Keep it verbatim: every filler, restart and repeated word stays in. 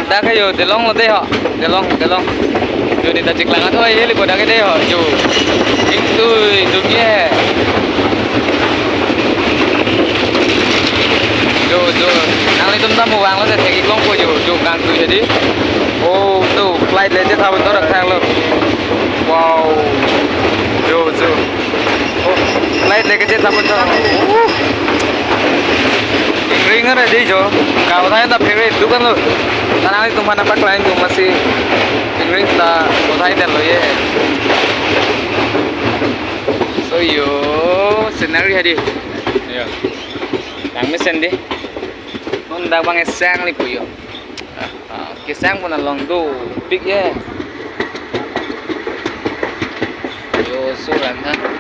Dak ke yo, Delong lo de ho. Delong, Delong. Yo, ne ta chiklang at, oi, heli ko dak ke de ho. Yo. Ingtui, dum ye. Yo, yo. Nanglitum ta mo vanglo de, thek-ik longpo yo. Yo, kangtui hedi. Oh, to, flight le je tha bun to rak thak lo. Wow. Yo, yo. Oh, flight le ke je tha bun to. Uh. Ring ara dei jo. Ka uthai ta phere dukan lo. Nanglitum aphan paklang dun masi. Ring ta uthai ta lo ye. So yo, scenery hedi. Yo. Kangmesen dei. Non dak bang esang li pu yo. Ah, ah, kesang pun along do. Big ye. Yo, so ran ha.